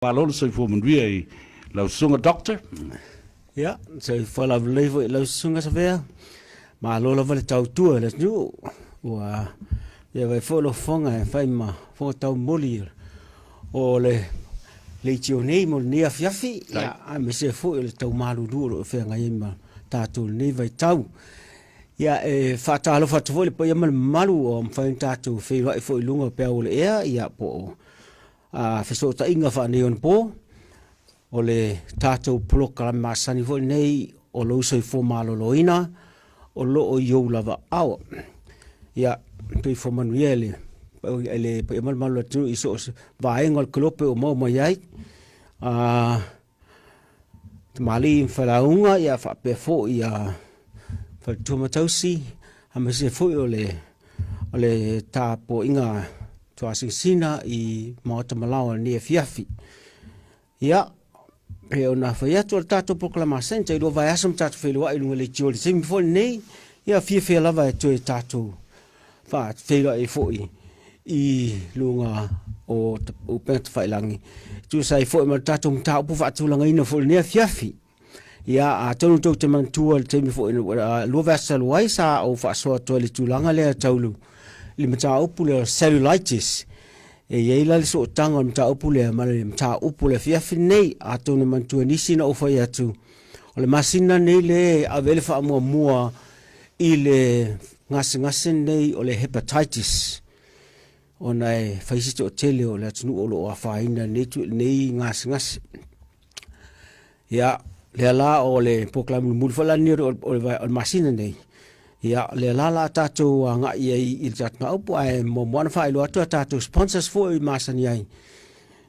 Malo le soifua manuia i lau susuga Doctor. Ia, soifua laulelei foi i lau susuga Savea. Malo lava le tautua i le atunuu. Ua ia vai foi lou fofoga e fai ma fofoga taumoli o le leitio nei mo lenei afiafi, ia, aemaise foi o le tau malulu o lo o feagai ai ma tatou i lenei vaitau. Ia, e faatalofa atu foi i le paia ma le mamalu ua mafai ona tatou feiloai foi i luga o peau o le ea, ia, po o a fesootaiga faaneionapo, o le tatou polokalame masani foi lenei o lou soifua maloloina o lo o i ou lava aao. Ia, soifua manuia i le paia ma le mamalu o le atunuu i so o se vaega o le kelope o maua mai ai. Tamalii ma failauga, ia faapea foi ia faletua ma tausi, aemaise foi o le o le tapuaiga tuasinasina i maota malaoa i lenei afiafi. Ia, pei ona fai atu o le tatou polokalame masani, tailua vaiaso ma tatou feiloai i luga o le leitio i le taimi foi lenei, ia fiafia lava e toe tatou faafeiloai ai foi i luga o upega tafailagi e tusa ai foi ma le tatou mataupu faatulagaina foi i lenei afiafi. Ia, atonu tou te manatua i le taimi foi lua vaiaso talu ai sa ou faasoa atu ai i le tulaga lea tau i le mataupu lea o cellulitis. E i ai la le sootaga o le mataupu lea ma le mataupu o le afiafi lenei. Atonu e manatua nisi na ou fai atu, o le masina nei le ave ai le faamuamua i le gasegase lenei o le hepatitis, ona e fai si toatele o le atunuu o lo o afaina i lenei gasegase. Ia, lea la o le polokalame mulimuli foi la lenei o le masina nei, ia, lea la o le a tatou agai ai i le tatou mataupu, ae muamua ona faailoa atu a tatou sponsors foi e masani ai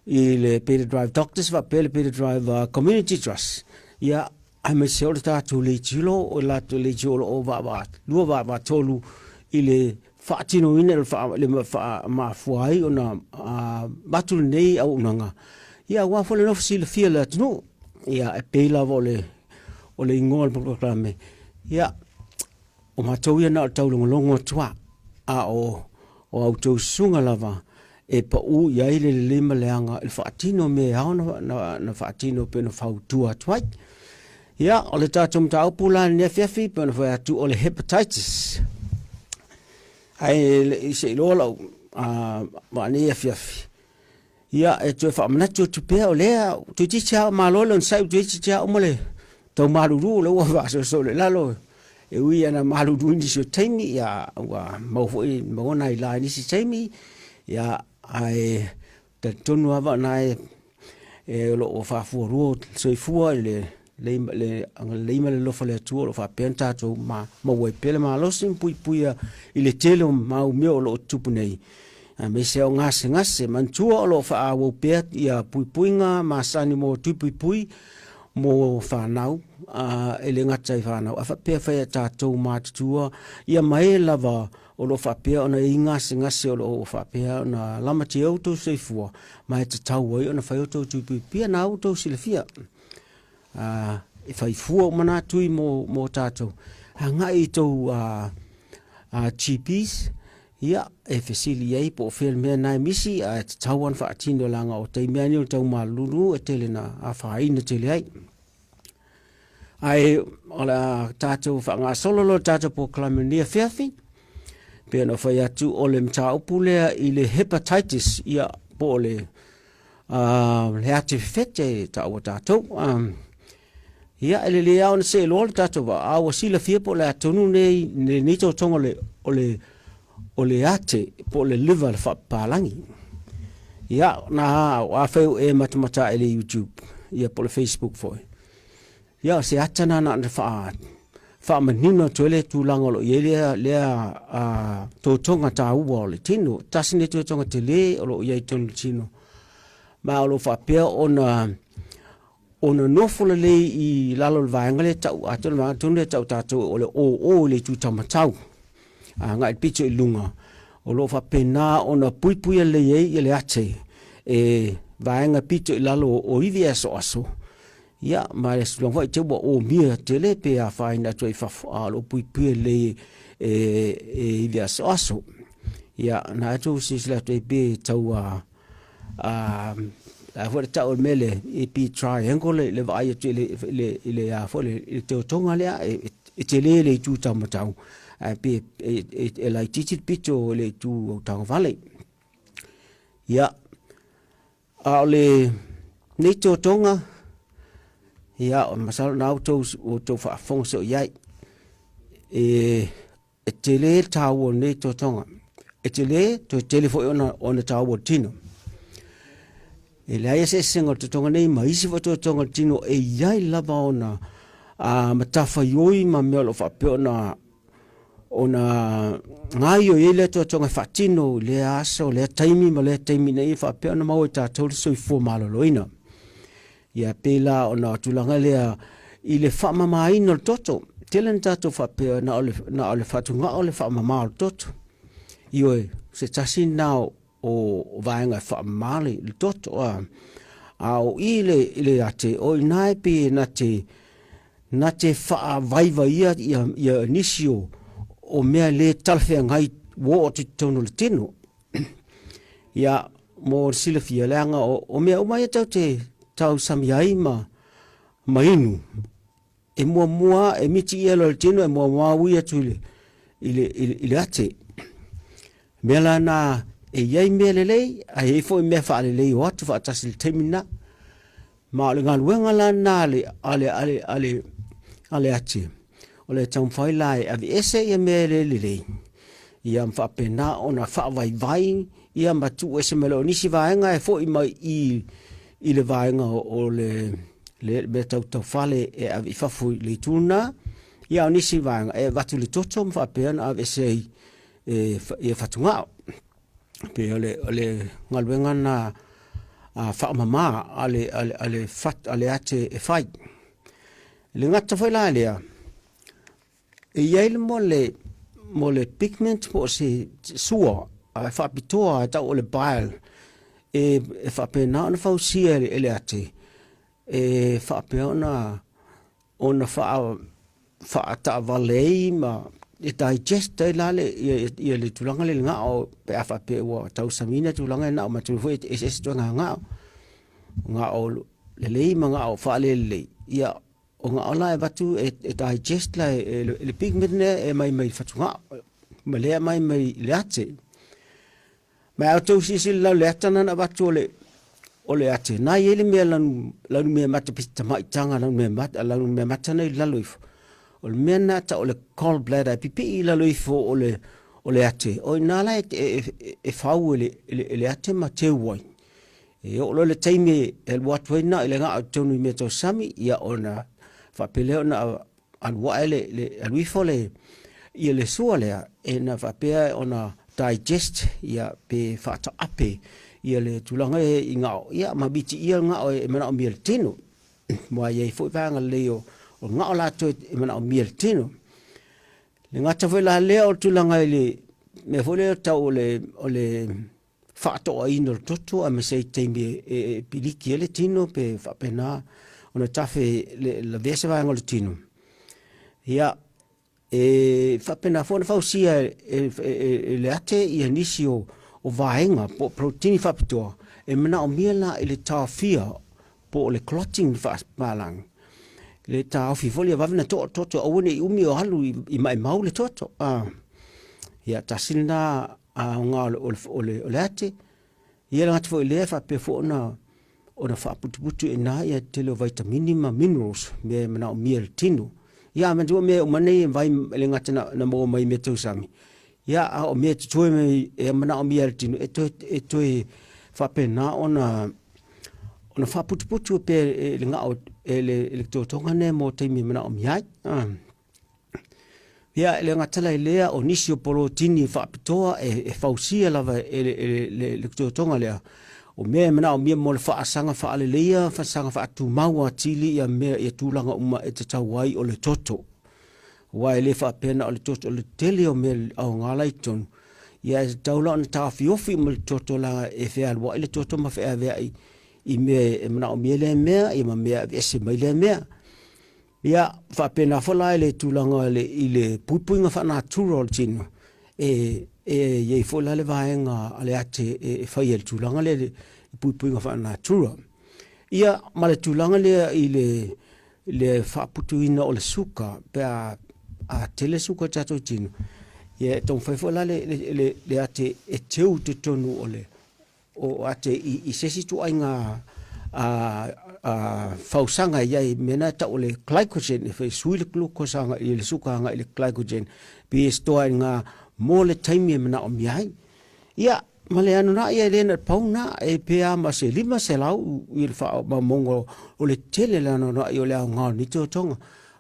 i le Beta Drive Doctors faapea le Beta Drive Community Trust, ia, aemaise o le tatou leitilo, o le latou leitio o lo o vaavaalua vaavatolu i le faatinoina le faamafua ai ona avatu lenei auaunaga, ia aua foi le nofo silafia e le atunuu. Ia, e pei lava o le o le igoa o le polokalame, ia, o matou ia na o le taulogologo atu lava, a o a outou susuga lava e pau i ai le lelei ma le leaga i le faatino o mea e ao ona faatino pei ona fautua atu ai. Ia, o le tatou mataupu la i lenei afiafi pei ona fai atu o le hepatitis. Ae le i se i loa lau vaa nei afiafi, ia e toe faamanatu atu pea o lea toeitiiti lava malo le onosai, toeitiiti lava uma le tau malulu o lea ua faasolosolo i lalo. E ui lava ina malulu i nisi o taimi, ia ua maua foi maua nai la i nisi taimi, ia ae talitonu lava o lena e o lo o faafualua le soifua i le agalelei ma le alofa o le Atua o lo o faapea ona tatou maua ai pea le malosi ma puipuia i le tele o mau mea o lo o tutupu nei, aemaise o gasegase. Manatua o lo o faaauau pea ia puipuiga masani mo tui puipui mo fanau, e le gata i fanau ae faapea fai a tatou matutua ia ma e lava o lo o faapea ona i ai gasegase o lo o faapea ona lamatia outou soifua, ma e tatau ai ona fai outou tui puipuia na outou silafia. E fai fua uma nā tui mo, mo tātou. Agai i tou GPs, ia, e fesili ai po o fea le mea na e misi, ae tatau ona faatino leaga o taimi lava nei o le tau malulu e tele na afaina tele ai. Ae o le a tatou faagasolo loa le tatou polokalame i lenei afiafi, pei ona fai atu o le mataupu lea i le hepatitis, ia, po o le le ati fefete e taua tatou. Ia, e lelei lava ona see loa le tatou vaa, a ua silafia po o le a tonu nei, lenei totoga o le, o le, o le ate po o le liver le faapapalagi. Ia, na afai o e matamata i le YouTube, ia po o le Facebook foi, Ia, o se ata lena na ona faamanino atu ai le tulaga o lo o i ai lea, lea totoga taua o le tino. Tasi lenei totoga tele o lo o i ai i totonu o le tino, ma o lo o faapea ona ona nofo lelei i lalo o le vaega lea e tau, atonu o le vaega tonu lea e tau tatou o le oo i le itu taumatau agai i le pito i luga, o lo o faapena ona puipuia lelei ai le ate e vaega pito i lalo o ivi asoaso. Ia, ma le tulaga foi te ua omia tele pe afaina atu ai i fafo, a o lo o puipui lelei e, e ivi asoaso. Ia, na atu silasila atu ai pe tau a, a La foi le tau o le mea le e pi triangle le vaai atu i le a foi le teotoga lea e tele le itu taumatau ae pe e laitiiti le pito i le itu autagavale. Ia, a o lenei totoga, ia, masalo na outou faafofoga soo i ai, e tele le taua o lenei totoga. E tele, toe tele foi ona taua o le tino. E leai se eseesega o le totoga nei ma isi foi totoga o le tino e i ai lava ona matafaioi ma mea o lo o faapea ona gaoioi ai lea toatoga e faatino i lea aso, lea taimi ma lea taimi ina ia faapea ona maua e tatou le soifua maloloina. Ia pei la ona o tulaga lea i le faamamaina o le toto. Tele na tatou faapea na o le fatugao le faamama o le toto. Ioe, se tasi lena o vaega e faamama le toto. A o i le ate, o i ina e pei e na te faavaivaia ia nisi o mea le talafeagai ua oo atu i totonu o le tino. Ia, mo le silafia, leaga o mea uma ia tatou te tausami ai ma inu, e muamua e miti ia loa i le tino e muamua ui atu i le ate. Mea la na e i ai mea lelei ae i ai foi mea faalelei o atu faatasi i le taimi lena. Ma o le galuega la lena a le ate, o le taumafai la e aveese ia mea e le lelei, ia ma faapena ona faavaivai ia ma tuuese mai loa. O nisi vaega e foi mai i i le vaega o le mea tau taufale e ave i fafo i le itu lena, ia a o nisi vaega e avatu i le toto ma faapea ona aveese ai e ia fatugao. Pei o le galuega lena faamama a le ate e fai. E le gata foi la i lea, e i ai le mea o le pigment po o se sua faapitoa e tau o le bile e faapena ona fausia e le ate e faapea ona faataavale ai ma e digest ai la le tulaga lea i le gao pe a faapea ua tausamiina tulaga ia gao. Manatua foi e eseese ituaiga gao, o gao lelei ma gao faalelelei. Ia, o gao la e avatu e digest la e le pigment lea e aumai mai fatugao ma lea e aumai mai le ate. Ma a outou silasila la o le ata lena na avatu o le ate, na i ai le mea lanumea mata pei se tamaitaga lanumea mata na i lalo ifo. O le mea lena e tau o le gall bladder e pipii i lalo ifo o le ate, o i ina la e fau e le ate ma teu ai. E oo loa i le taimi e alu atu ai na i le gao i totonu i mea tau sami, ia ona faapea lea ona alu ae le alu ifo le ia le sua lea e na faapea ona digest ia pe faataape ia le tulaga e i gao ia ma mitiia le gao e manaomia e le tino. Aua e i ai foi vaega lelei o gao latou e manaomia e le tino. E le gata foi la lea o le tulaga i le mea foi lea tau o le faatoaina o le toto aemaise ai taimi e piliki ai le tino pe faapena ona tafe le lavea se vaega o le tino. Ia, e faapena foi ona fausia e le ate ia nisi o vaega po o protein faapitoa e manaomia la i le taofia po o le clotting faapalagi le taofi foi lea vave ona toa le toto aua ne i umi o alu i maimau le toto. Ia, tasi lena aoga o le ate. Ia le gata foi i lea e faapea foi ona faaputuputu i ina ia tele o vaitamini ma minerals, mea e manaomia e le tino. Ia a manatua mea uma nei e vai e le gata na maua mai i mea tau sami, ia a o mea e totoe mai e manaomia e le tino e toe faapena ona faaputuputu pea e le gao e le totoga nei mo taimi e manaomia ai. Ia, e le gata la i lea, o nisi o polotini faapitoa e fausia lava e le totoga lea, o mea e manaomia mo le faasaga faaleleia, faasaga faatumau atili ia mea ia tulaga uma e tatau ai o le toto. Aua e le faapea na o le toto, o le tele o mea aoga la i totonu, ia e tatau la ona taofiofi uma le toto leaga e fealuai le toto ma feaveai i mea e manaomia lea mea, ia ma mea e aveese mai lea mea. Ia, faapena foi la i le tulaga i le puipuiga faa-natura o le tino, e i ai foi la le vaega a le ate e fai ai le tulaga lea i le puipuiga faa-natura. Ia ma le tulaga lea i le le faaputuina o le suka pe a a tele suka i tatou tino, ia e taumafai foi la le, le, le, le ate e teu i totonu o le o ate i, i se isi ituaiga a, a, fausaga e i ai mea na e tau o le glycogen e fai sui le glucose agai i le suka agai i le glycogen pe e stoa i ngā mo le taimi e manaomia ai. Ia, ma le anonaʻi e le na pau na e pe a ma se 500 i le faamaumauga o le tele le anoanoai o le aoga o lenei totoga.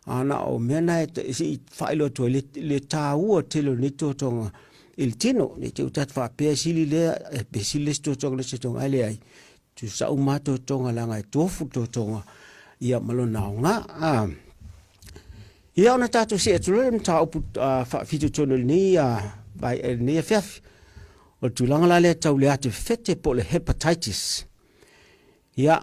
A na o mea na e se i faailoa atu ai le, le tāua tele o lenei totoga i le tino. Ne i te i ua tatou faapea e sili lea, pe sili le isi totoga i le isi totoga, ae leai. Tusa uma lava totoga leaga e tofu le totoga ia ma lona aoga. A. Ia ona tatou see atu loa i le mataupu faafitoitonu i lenei, lenei afiafi. O le tulaga la lea tau le ate fete po o le hepatitis. Ia,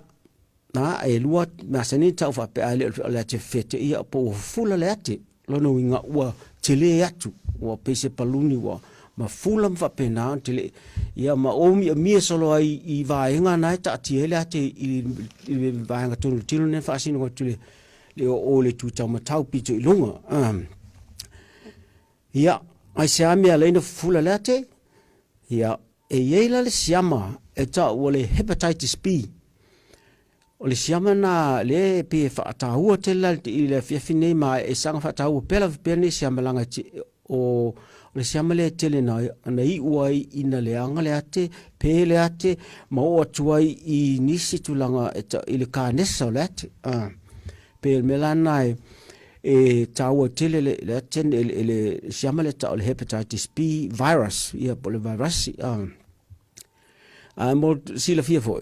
na, e lua masani ona tau faapea a le o le ate fete, ia po ua fufula le ate. Lona uiga ua tele atu, ua pei se paluni ua mafula ma faapena ona tele. Ia ma ou miamia solo ai i vaega na e taatia ai le ate i le vaega tonu o le tino lea na faasino atu i le oo i le itu taumatau pito i luga. Ia, aisea mea ala ai ona fufula le ate? Ia, e i ai la le siama e tau o le hepatitis B. O le siama lena lea e pei e faataua tele la i le afiafi nei ma e saga faataua pea lava pea lenei siama leaga o le siama lea e tele na, na iu ai ina leaga le ate, pe le ate, ma oo atu ai i nisi tulaga e ta, i le kanesa o le ate. Ah. Pe o le mea la lena e, e taua tele le, le ate, le, le, le siama lea tau o le hepatitis B virus, ia po o le virus. Ah. A mo silafia foi,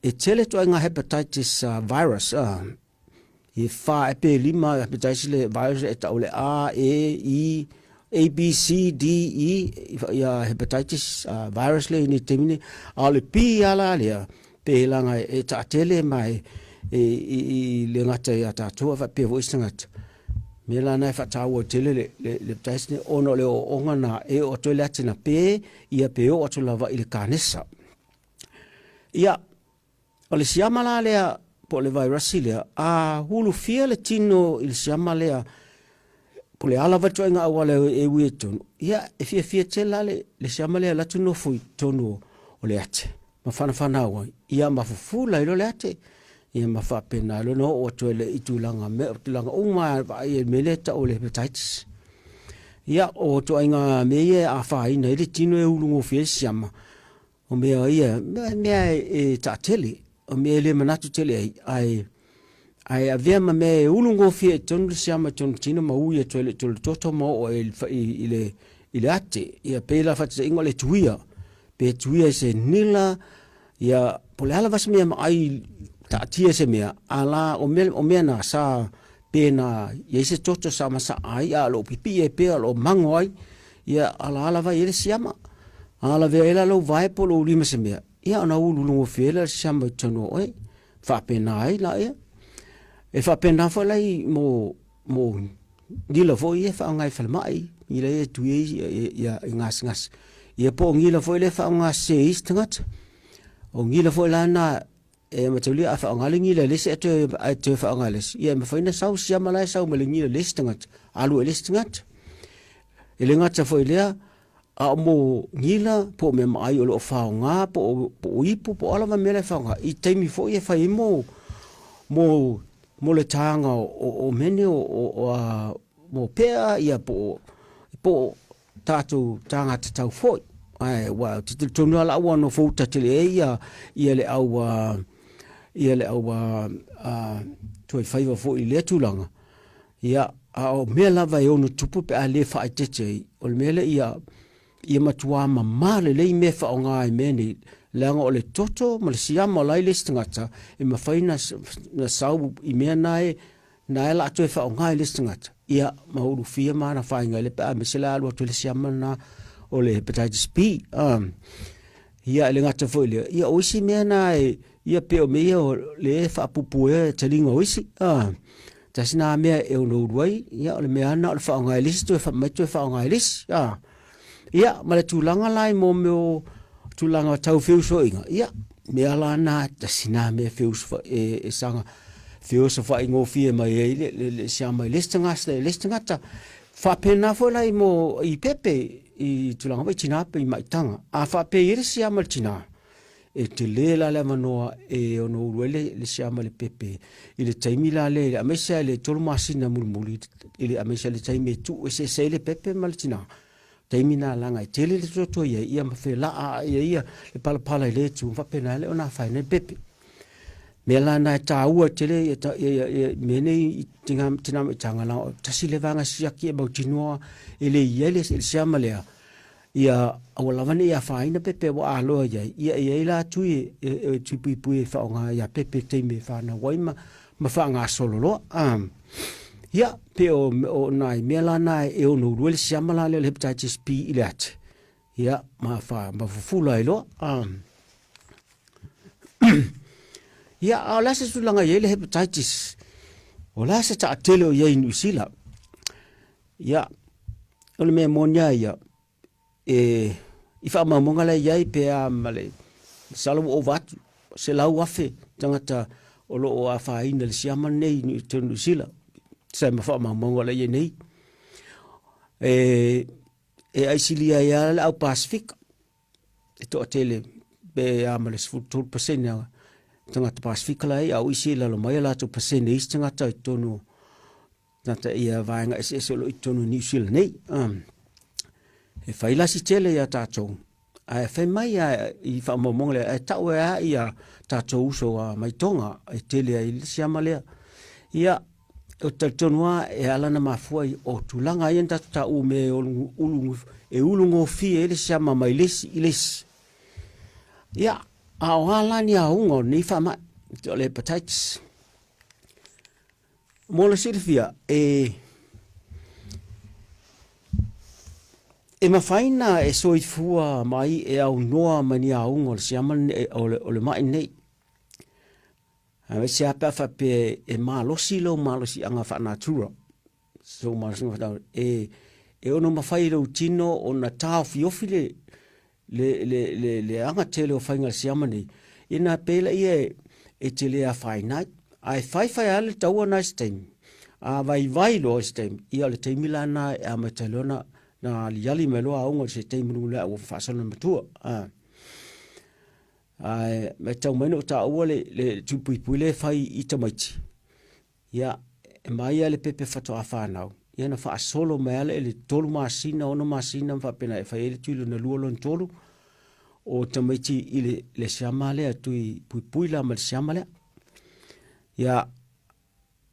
e tele ituaiga hepatitis virus, e wha e pe lima hepatitis le virus e tau le A, E, I, A, B, C, D, E, ia hepatitis virus le i taimi nei. A o le B ala lea, pe langa e taatele ma e, e, i, i le gata ia tātou, a faapea foi isi tagata. Mea la na e whatāua tele le, le, le hepatitis nei, ona o le ooonga na e oo atu ai le ate na pe, ia pe oo atu lava i le kanesa. Ia, o le siama la lea, po o le vairasi lea, a hulufia le tino i le siama lea, po o le a lava le ituaiga auala e ui ai i totonu, ia, e fiafia tele la le, le siama lea e alu atu nofo i totonu o le ate, ma fanafanau ai, ia ma fufula ai loa le ate, ia ma faapena ai loa ona oo atu ai i tulaga mea, tulaga uma lava e vaai ai i le mea lea e tau o le hepatitis. Ia, o ituaiga mea ia e afaina ai le tino e ulugofie ai le siama, o mea ia, mea e taatele, o mea e le manatu tele ai, ae ae avea ma mea e ulugofie i totonu le siama i totonu le tino ma ui atu ai i le toto ma oo ai i le, i le ate. Ia pei la faataitaiga o le tuia, pe tuia i se nila, ia po o le a lava se mea maai taatia se mea, a la o mea, o mea na sa pe na i ai se toto sa masaa ai, a o lo o pipii ai pea, o lo o mago ai, ia ala lava i ai le siama. A lavea ai la lou vae po o lou lima se mea, ia ona ululugofie ai lea o le siama i totonu o oe. Faapena ai laia. E faapena foi la i mo, mo nila foi ia e faaaoga i falemai, nila ia e tui ai ia, i gasegase. Ia po o nila foi lea e faaaoga sese ai isi tagata. O nila foi la na e mataulia a faaaoga le nila e le isi ae toe, ae toe faaaoga e le isi, ia e mafai ona sau siama la e sau ma le nila e le isi tagata, alu ai le isi tagata. E le gata foi i lea, a o mo nila po o mea maai o lo o faaaoga po o, po o ipu po o a lava mea la e faaaoga i taimi foi e fai ai mo, mo, mo le tāga o, o, o mea nei o, o, o, a, mo pea ia po o, po o tātou tāngata tau foi. Ae ua te talitonu lava la ua nofo uta tele ai ia, ia le au, ia le au a, a, tuaifaiva foi i lea tulaga. Ia, a o mea lava e ono tupu pe a le faaeteete ai, o le mea lea ia, ia matuā mamā lelei mea e faaaoga ai mea nei, leaga o le toto ma le siama o la e i le isi tagata, e mafai ona sau i mea na e, na e o le a toe faaaoga i le isi tagata, ia, ma ulufia ma ana faiga i le pe a aemaise la alu atu i le siama lena o le hepatitis B. Ia, e le gata foi i lea, ia o isi mea na e, ia pei o mea ia o le e faapupuea taliga o isi, Tasi nā mea e ono ulu ai, ia o le mea lava lena o le faaaoga e le isi toe fai mai toe faaaoga e le isi. Ia, ma le tulaga la i mea o tulaga tau feusoiga, ia, Mea la na tasi na mea feusa e, e saga feosofaigofie mai ai le, le, le siama i le isi tagata, le isi tagata. Faapena foi la i mo i pepe i tulaga foi tinā pe i maitaga. A faapea i ai le siama i le tinā, e tele la le avanoa e ono ulu ai le, le siama i le pepe i le taimi la lea, aemaise lava i le 3 masina mulimuli, i le aemaise lava i le taimi e tuu eseese ai le pepe ma le tinā. Taimi na laga e tele le tuatua i ai, ia ma felaa ia ia le palapala i le itu, faapena ai le ona afaina le pepe. Mea la na e taua tele ia, ia, ia, ia mea nei i tina, tina ma itaga la, tasi le vaega siaki e mautinoa e le i ai le, le siama lea, ia aua lava ne i afaina pepe ua aloa i ai, ia i ai la tui e, e, e tui puipui e faaaoga ia pepe i taimi e fanau ai ma, ma faagasolo loa. Ia, pe o, o nai mea la na e ono ulu ai le siama la lea o le hepatitis B i le ate. Ia, ma, fa, ma fufula ai loa. Ia, a o le a se tulaga i ai le hepatitis? O le a se taatele o i ai i Niu Sila? Ia, o le mea moni lava ia, e, i faamaumauga la e i ai pe a ma le masalo ua ova atu 100,000 tagata o lo o afaina i le siama lenei i totonu o Niu Sila, tusa ai ma faamaumauga o la e i ai nei. E, e aisilia ai lava le au Pasifika, e toatele pe a ma le 13% a tagata Pasifika la e i ai, a o isi e lalo mai a latou pasene isi tagata i totonu o tagata ia vaega eseese o lo o i totonu o Niu Sila nei. E fai la si tele iā tatou, ae fai mai a i faamaumauga lea, ae tau ai lava ia tatou uso a mai Tonga e tele ai le siama lea. Ia, ou te talitonu lava e ala ona mafua ai o tulaga ia na tatou taua mea e ulu, e ulugofie ai le siama mai le isi i le isi. Ia, a o a la ni auga o lenei faamai, o le hepatitis? Mo le silafia, e e mafai na e soifua mai e aunoa mai ni auga o le siama lenei, o le, o le mai nei. Aemaise lava pe a faapea e malosi lou malosiaga faa-natura, sou malosiaga faa-natura, e, e ono mafai e lou tino ona taofiofi le, le, le, le, le aga tele o faiga siama nei, ina pei laia e, e te le afaina ai. Ae faifai lava le taua na i se taimi, a vaivai loa i se taimi, ia o le taimi la lena e amata ai loa na, na aliali mai loa auga i se taimi mulimuli ae ua faasolo le matua. A. Ae matau mai na ou taua le, le tūpuipui lea e fai i tamaiti, Ia, e mai lava le pepe faatoa fanau, ia na faasolo mai lava i le 3 masina, 6 masina ma faapena e fai ai le tui lona lua, lona tolu, o tamaiti i le, le siama lea, tui puipui la ma le siama lea. Ia,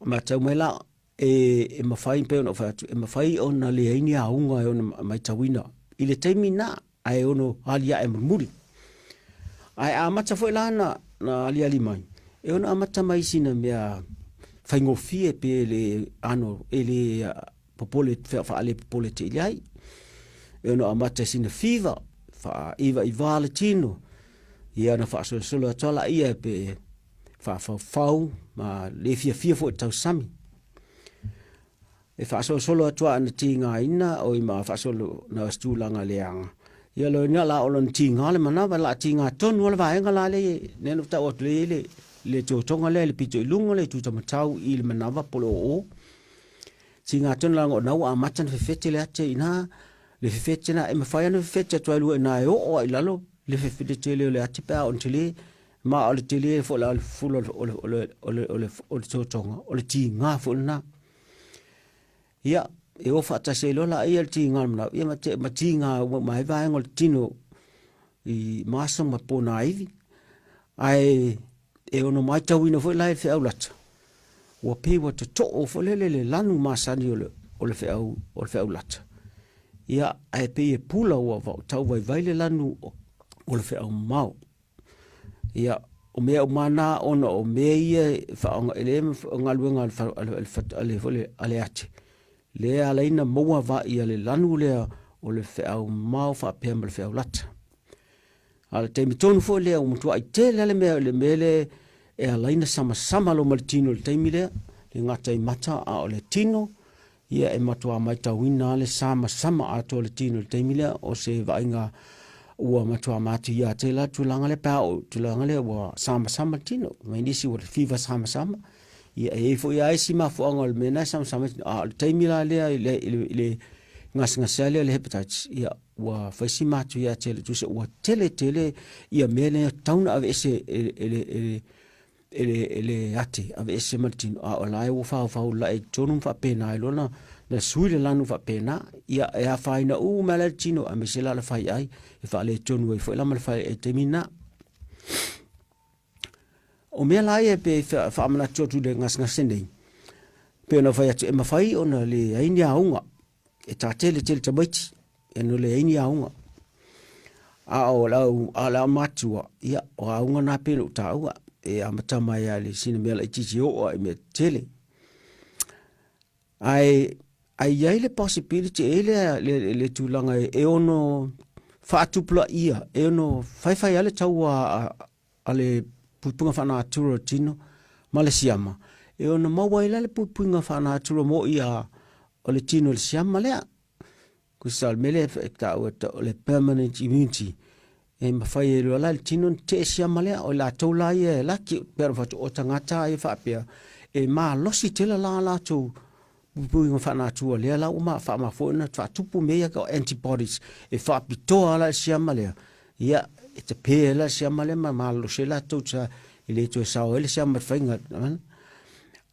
matau mai la, e, e mafai, pei ona ou fai atu, e mafai ona leai ni auga e ono matauina i le taimi na, ae ono aliae mulimuli. Ae amata foi la na, na aliali mai, e ono amata mai sina mea faigofie pe le ano e le popole faale popole te i ai. E ono amata sina fiva, faaiva i vā le tino, ia na faasolosolo atu ala ia pe faafaufau ma le fiafia foi tausami. E faasolosolo atu a na tigaina oi ma faasolo na o se tulaga leaga. Ia lo ina la o lona tiga le manawa la tiga tonu o le vaega la le ne no tau atu le le le totoga le le pito i lunga le tuta matau i le manawa po le oo. Tiga tonu la ngo na ua amata na fefete le ate ina le fefete na e mawhai ana fefete atu ai lua ina e oo ai lalo le fefete tele o le ate pe a on tele ma o le tele fo la o le fula o le o le o le o le o le totoga o le tiga fo lena. Ia, e o faatasi ai loa laia le tiga o le manao, ia ma, te, ma tiga uma uma ai vaega o le tino i maso ma ponaivi. Ae e ono matauina foi la e le feau lata, ua pei ua totoo foi lele le lanu masani o le, o le feau, o le feau lata. Ia, ae pei e pula ua tau vaivai le lanu o, o le feau mamao. Ia, o mea uma na ona o mea ia e faaaoga e le galuega a le ate, lea e ala ai ona maua ia le lanu lea o le feau mamao faapea ma le feau lata. A o le taimi tonu foi lea ua matuai tele lava le mea, le mea lea e ala ai ona samasama loa ma le tino i le taimi lea, le gata i mata a o le tino, ia e matua matauina lava le samasama atoa o le tino i le taimi lea, o se vaaiga. Ua matua matuia tele la tulaga lea pe a oo i tulaga lea ua samasama le tino, mai nisi ua fiva samasama. Ia e i ai foi lava isi mafuaaga o le mea lena e samasama ai le tino, a o le taimi la lea i le gasegase lava lea o le hepatitis, ia ua fai si matuia tele tusa ua tele tele ia mea nei e tatau ona aveese e le ate, aveese ma le tino, a o la e ua faufau lai i totonu ma faapena ai loa na sui le lanu faapena. Ia e afaina uma lava la le tino aemaise la le faiai e faaletonu ai foi la ma le faiai i le taimi lena. O mea la ia pe faamanatu atu i le gasegase nei, pei ona fai atu e mafai ona leai ni auga e tatele tele tamaiti e no leai ni auga. A o lau, a o le matua, ia, o auga na pei ona ou taua, e amata mai lava i le sina mea laitiiti e oo lava i mea tetele. Ae, ae i ai le possibility, e i ai le, le, le tulaga e ono faatupulaia, e ono faifai lava le taua a, a le puipuiga faanatura o le tino ma le siama, e ono maua ai la le puipuiga faanatura mo ia o le tino i le siama lea. Kusa o le mea lea e taua o le permanent immunity, e mafai ai loa la le tino ona tetee siama lea. O i latou la ia e laki, pei ona fai atu, o tagata ia faapea e malosi tele la latou puipuiga faanatua lea la ua faamafua ona faatupu mea ia o antibodies e faapitoa la le siama lea, ia e tape ai la le siama lea ma malolosi ai latou e le toe sao ai le siama i le faiga.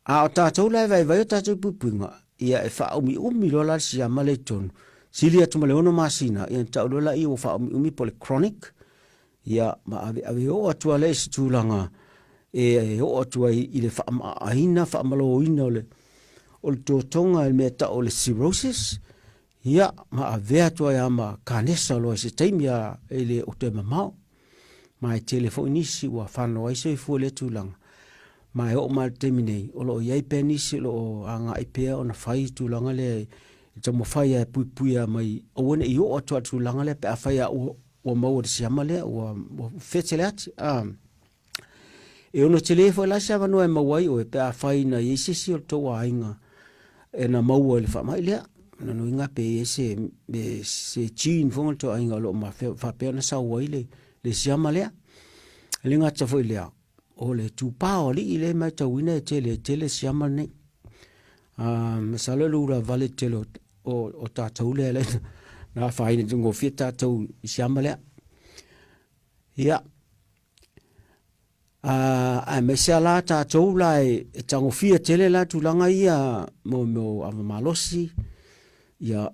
A o tatou la e vaivai o tatou puipuiga, ia e faaumiumi loa la le siama lea i totonu, sili atu ma le 6 masina, ia ona tau loa lea ua faaumiumi po o le chronic, ia ma aveave oo atu lava lea i se tulaga e oo atu ai i le faamaaaina, faamaloina o le o le totoga i le mea e tau o le cirrhosis, ia ma avea atu ai lava ma kanesa loa i se taimi a e le o toe mamao. Ma e tele foi nisi ua whano ai soifua i lea tulaga. Ma e oo mai i le taimi nei, o lo o i ai pea nisi o lo o agai pea ona fai i tulaga lea i taumafai lava e puipuia mai aua ne i oo atu i le tulaga lea pe afai lava ua, ua maua i le siama lea ua, ua fete le ati. E ono tele foi la se avanoa e maua ai oe pe afai na i ai se isi o le tou aiga e na maua i le faamai lea. Lona uiga pe i ai se, se gene foi o le tou aiga o lo o faapea ona sau ai le, le siama lea. E le gata foi i lea, o le tupā o alii lea e matauina e tele, e tele siama lenei. Masalo e lula vale tele o, o, o tatou lea lea na afaina gofie tatou i siama lea. Ia, aemaise lava la tatou la e tagofia tele la tulaga ia mo mea o ava malosi, ia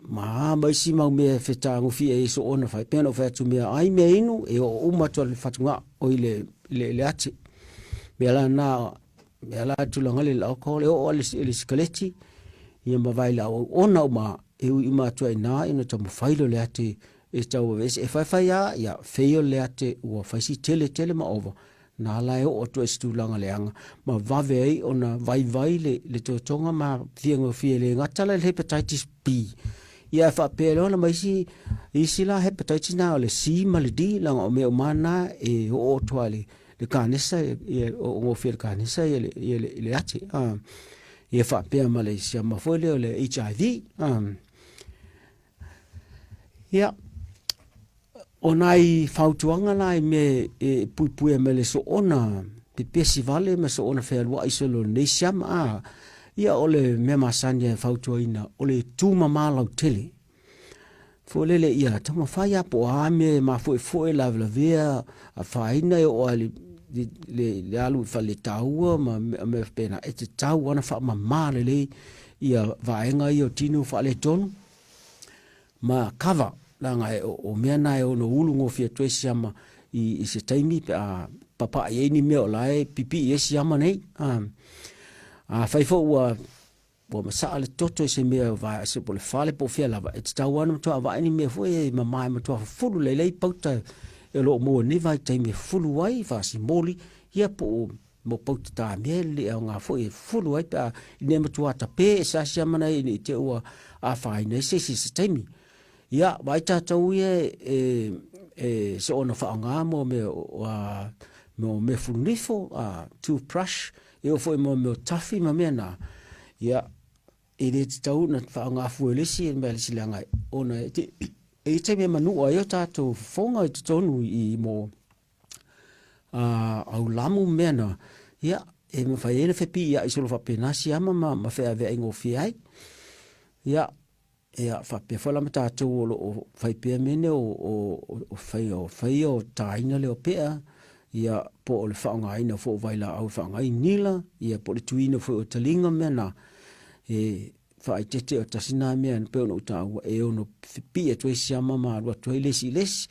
ma a ma isi mau mea e fetagofia ai soona fai. Pei ona ou fai atu mea ai mea inu e oo uma atu i le fatugao, oi le, le, le ati. Mea la na, mea la tulaga le alcohol e oo i le sikaleti, ia ma vailaau auona uma e ui uma atu ai i ina ina taumafai lea o le ati e tau aveese. E faifai lava, ia, fail le ate ua fai si tele tele ma ova, na la e oo atu ai i se tulaga leaga ma vave ai ona vaivai le, le totoga ma fiagofie le gata la i le hepatitis B. Ia e faapea loa la ma isi, isi la hepatitis na o le C ma le D, leaga o mea uma na e oo atu lava i le, le kanesa, ia, o gofie le kanesa ia le, ia le, le ate. Ia faapea ma le siama foi lea o le HIV. Ia, o nai fautuaga la i mea e puipuia mai le soona pepesi vale ma soona fealuai solo lenei siama, a, ia o le mea masani e fautuaina o le tumama lautele. Foi lele ia taumafai lava po o a mea e mafuefue lavelavea afaina e oo lava i le, le, le alu i faletaua ma mea faapena, e tatau lava ona faamama lelei ia vaega ia o tino faaletonu ma kava, leaga e, o, o mea na e ono ulu gofie atu ai siama i, i se taimi pe a papaʻi ai ni mea o la e pipii ai siama nei. A, afai foi ua ua masaa le toto i se mea va se po le fale po o fea lava, e tatau lava ona matua vaai ni mea foi e mama e matua fufulu lailai pauta e o lo o maua i lenei vaitaimi e fufulu ai fasimoli, ia po o mo pauta tāmea e lelei aoga foi e fufulu ai pe a ina ia matua tape e seasea mana ai ne i te ua afaina ai se isi i se taimi. Ia, vaai tātou ia e, e soona whaonga mō mea, mō mea furunifo, toothbrush, e oo foi mō mea tawhi ma mea nā. Ia, e le tatau ona whaonga fua i le isi, e mea le isi leaga ona e te, E i ai taimi e manua ai o tatou fofoga i totonu i mo aulamu ma mea na, ia, e mafai ai ona fepiiai solo faapena siama ma, ma feaveai gofie ai. Ia, ia faapea foi la ma tatou o lo o fai pea mea nei o, o, o fai o fai o taina leo pea, ia po o le faaaogaina foi o vailaau e faaaoga ai nila, ia po o le tuina foi o taliga mea na, e faaeteete o tasi na mea e pei ona ou taua e ono pipii atu ai siama ma alu atu ai le isi i le isi.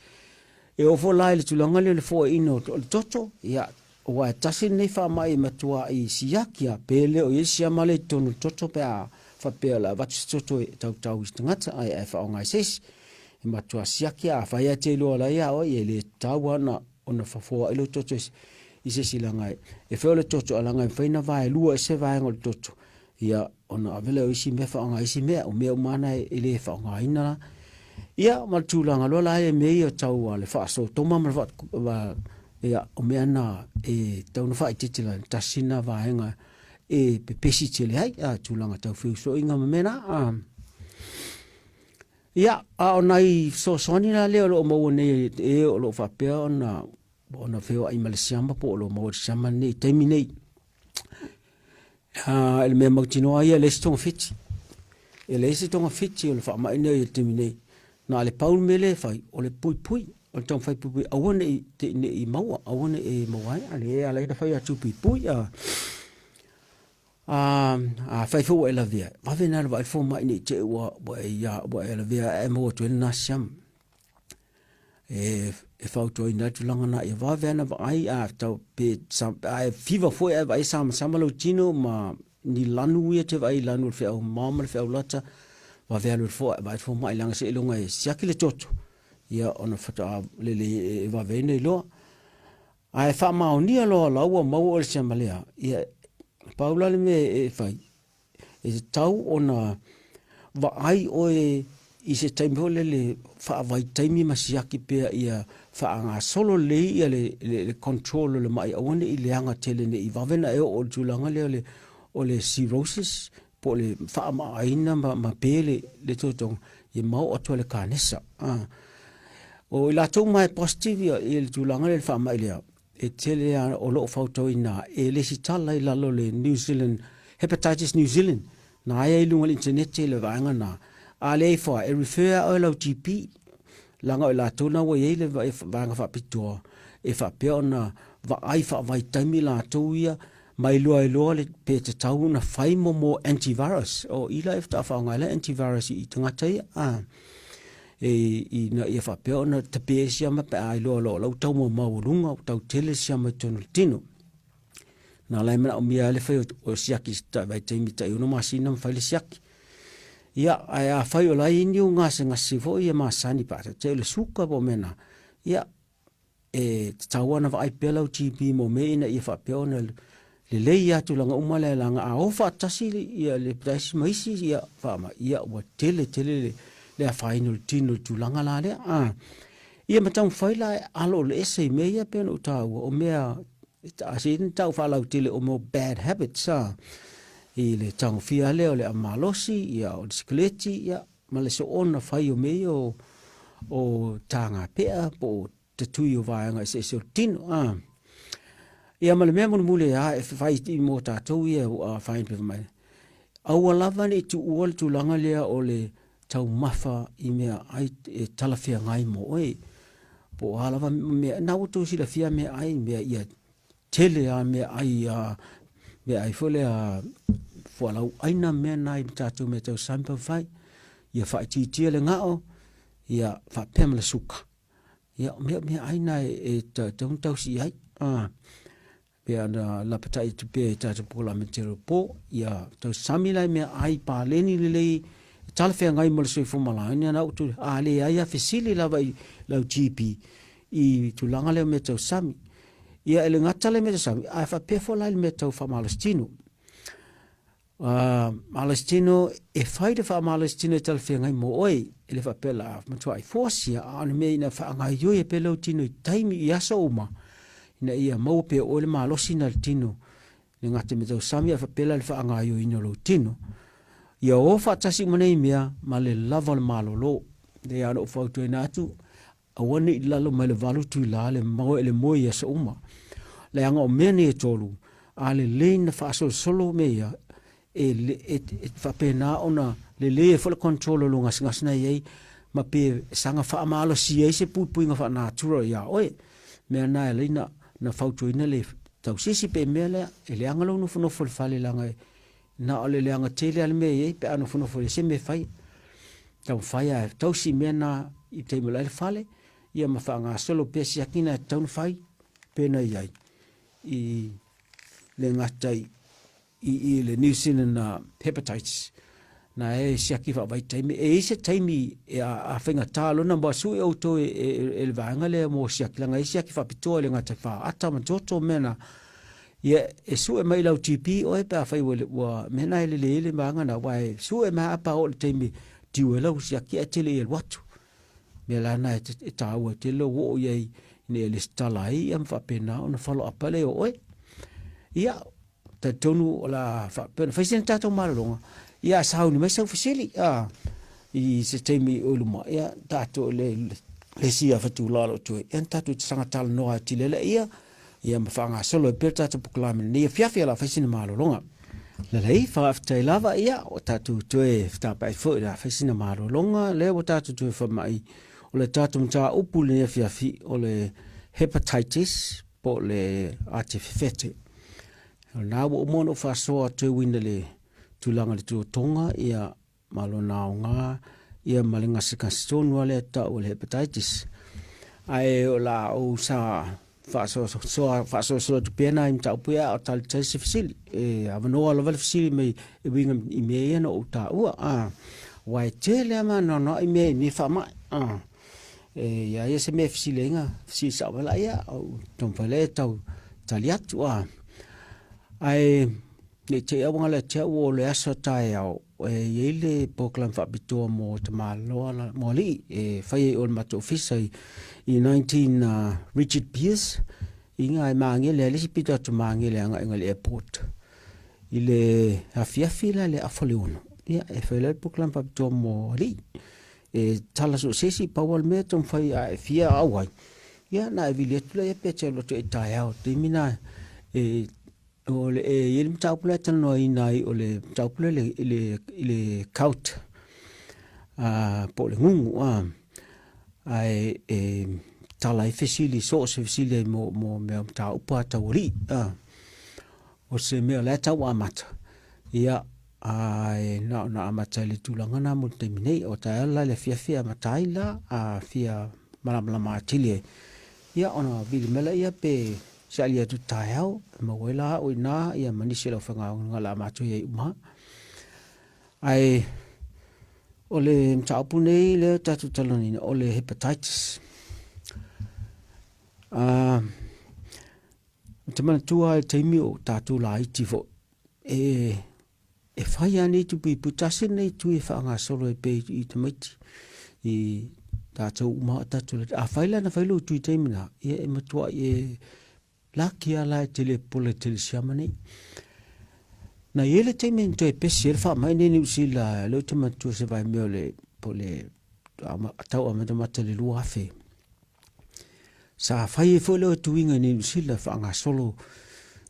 E oo foi la i le tulaga lea o le foaiina o le toto, ia, aua e tasi lenei faamai e matuai siaki lava, pe le o i ai siama lea i totonu o le toto pe a faapea o le a avatu se toto e tautau i se tagata ae ae faaaoga e se isi. E matua siaki lava, afai lava e te iloa la ia oe, ia e le tatau lava ona fofoa ai lou toto i se isi leaga e fai o le toto ae leaga e mafai ona vaelua ese vaega o le toto Ia, ona ave lea o isi mea faaaoga isi mea, o mea uma na e le faaaogaina la. Ia, ma le tulaga loa la e mea ia tau a le faasotoma ma le faa, ia, o mea na e tau na faaitete la, tasi na vaega e pepesi tele ai, a tulaga tau feusoiga ma mea na. A. Ia, a o nai fesoasoani la lea o lo o maua nei e o lo o faapea ona ona feoai ma le siama po o lo o maua i le siama nei i taimi nei. I le mea mautinoa ia e leai se togafiti. E leai se togafiti o le faamai nei i le taimi nei. Na o le pau le mea lea e fai, o le puipui, o le taumafai puipui aua ne i te ne i maua, aua ne i e maua ai. A lea e ala ai ona fai atu puipui. A, a, afai foi ua e lavea, vave ona alu e vaai le fomai ne i te i ua, ua e, ia, ua e lavea ae maua atu ai lena siama. E, e fautuaina ai tulaga na ia vave ana vaai a tau pe sa, a e fiva foi ae vaai samasama lou tino ma ni lanu ia te vaai i lanu o le feau mao ma le feau lata vave alu fo vaai fomai leaga seiloga e siaki le toto ia ona faatoa lelei e vave ai ona iloa. Ae faamaonia loa la ua maua oe le siama lea, ia pau la le mea e fai, E tatau ona vaai oe i se taimi foi lele faavaitaimi ma siaki pea ia faagasolo lelei ia le, le, le control o le mai aua ne i leaga tele ne i vave ona e oo i le tulaga lea o le, o le cirrhosis po o le faaamaaina ma, ma pe le, le totoga ia ma oo atu ai le kanesa. Ah. O i latou ma e positive ia, i le tulaga lea i le faamai lea, E tele a o lo o fautuaina e lesitala i lalo o le New Zealand, Hepatitis New Zealand, na aia i luga o le internet le vaega na. A le ifo a, e refer a oe lau GP, leaga o i latou na ua i ai le vaega faapitoa e faapea ona vaai faavaitaimi latou ia ma iloa ai loa le, pe tatau ona fai mo mo antivirus. O i la e faatoa faaaoga ai la antivirus i tagata ia. A. E, ina ia faapea ona tape ai siama pe a iloa loa o la ua tau maualuga, ua tau tele siama i totonu o le tino. Na ala e manaomia ai le fai o siaki i se vaitaimi tai 6 masina ma fai le siaki. Ia, ae afai o la e i ai ni ou gasegase foi ia masani pe a taitai o le suka po o mea na, ia, e tatau ona vaai pea lau GP mo mea ina ia faapea ona lelei ia tulaga uma lea leaga a o faatasi ia le hepatitis ma isi ia faamai ia ua tele tele le, le afaina o le tino i le tulaga la lea. A, ia ma taumafai la e alo le ese i mea ia pei ona ou taua o mea a se na tau faalautele o mea bad habits a i le tagofia lea o le amalosi ia o le sikaleti ia ma le soona fai o mea ia o, o tāgapea po o tatui o vaega eseese o le tino. A. Ia ma le mea mulimuli a e fai i mō tātou ia ua whain pe mai. Aua lava ne i tuua le tulaga lea o le taumafa i mea ai e talafeagai mō oe. Po o a lava mea, nā ua tou silafia mea ai, mea ia tele a mea ai a mea ai foi lea fualaau aina mea na i tatou mea tausami pa fai ia faaitiitia le gao ia faapea ma le suka ia mea mea ai na e tatau ona tausi ai a pe ana lapatai atu pea i tatou polokalame te po ia tausami la i mea ai paleni lelei e talafeagai mo le soifua maloloina na utu a leai a fesili lava i lau GP i tulaga lea o mea tausami. Ia e le gata le mea tausami, ae faapea foi la i le mea tau faamalositino. Malositino, e fai le faamalositino e talafeagai mo oe, e le faapea la matuai fuasia, a o le mea ina faagaoioi ai pea lou tino i taimi i aso uma, ina ia maua pea oe le malosi na le tino, le gata i mea tausami, ae faapea la le faagaoioiina o lou tino. Ia o faatasi uma nei mea ma le lava o le malolo. Lea ona ou fautuaina atu, aua ne i lalo mai le 8 itula le moe, le moe i aso uma. Leaga o mea nei e tolu, a lelei na faasolosolo mea ia, e, e, e faapena ona lelei ai foi le control o lou gasegase na i ai, ma pe saga faamalosia ai se puipuiga faa-natura ia oe. Mea na e alai na, na fautuaina le tausisi pe mea lea, e leaga lou nofonofo i le fale leaga e, na o le leaga tele lava le mea e i ai pe a nofonofo i se mea e fai. Taumafai lava e tausi mea na i taimi o la e i le fale, ia ma faagasolo pea siaki na e tatau ona fai pe na i ai i le gata i i le New Zealand hepatitis na e siaki faavaitaimi. E i se taimi e a, a faigata lona mo sui outou e, e, e le vaega lea mo siaki langa e siaki faapitoa i le gata faata ma toto mea na ia e sue mai lau GP oe pe afai ua, ua mea na e lelei ai le vaega na aua e sue mai a pa oo i le taimi tiu ai lau siaki ae tele i alu atu. Mea la na e, e tāua tele lou oo i ai ina ia lesitala ai ia ma faapena ona follow up lea o oe. Ia, talitonu o le a faapea ona fai sina tatou malologa, ia sauni mai sau fesili a i se taimi o i luma, ia tatou le le isi afa itula o lo o toe, ia na tatou saga talanoa atili ai laia, ia ma faagasolo ai pea le tatou polokalame i lenei afiafi o le a fai sina malologa. Lelei, faafetai lava, ia ua tatou toe fetapai foi o le a fai sina malologa, lea ua tatou toe faamai o le tatou mataupu i lenei afiafi o le hepatitis po o le ate fefete. O lena ua uma ona ou faasoa atu e uiga i le tulaga i le tuotoga, ia ma lona aoga ia ma le gasegase tonu lava lea e tau o le hepatitis. Ae o le a ou sa faasoasoa faasoasoa atu pea nai mataupu ia a o talitali se fesili. E avanoa lava le fesili mai e uiga i mea ia na ou taua. A, aua e tele lava ma anoanoai mea i nei faamai. A, e i a ia se mea e fesili ai na fesili sao mai laia, ou taumafai lea e tau tali atu. A, ae Ne i te i aua ia te au o le aso taeao e i ai le polokalame faapitoa mo tamaloa la, mo alii e fai ai o le matou ofisa i, i 19 Richard Pearce i ngā e māngele ai le isi pito atu māngele agai i le airport. I le afiafi la le afa le ono, ia e fai la le polokalame faapitoa mo alii. E tala so se isi pau o le mea taumafai a e fia auai, ia na e vili atu laia pe te alu atu ai i taeao taimi na e O le, e i ai le mataupu la e talanoaina ai o le mataupu lea i le, i le gout, po o le gugu, ae e tala ai fesili, so o se fesili ai mo, mo mea mataupu a taualii, O se mea o la e tau amata, ia, ae na ona amata i le tulaga na mo le taimi nei. O taeao la i le afiafi e amata ai la, a fia malamalama atili ai, ia ona vili mai laia pe saili atu taeao, e maua ai la au i ina ia ma nisi o le aufaigaluega o le a matou i ai uma. Ae o le mataupu nei lea tatou talanoaina o le hepatitis. Ou te manatua i le taimi o tatou laiti foi, e E whai a nei tupu i tasi nei tui e whaagasolo e pe i tamaiti i tātou uma o tātou a whai la na whai lo tui taimi na ia e matua i e laki a la e tele pole tele siama nei. Na i ele taimi ni toe pesi ele wha mai nei New Zealand leo te matua se vai mea o le po le tau a matamata le 2000. Sa fai ai foi lea tuiga i Niu Sila faagasolo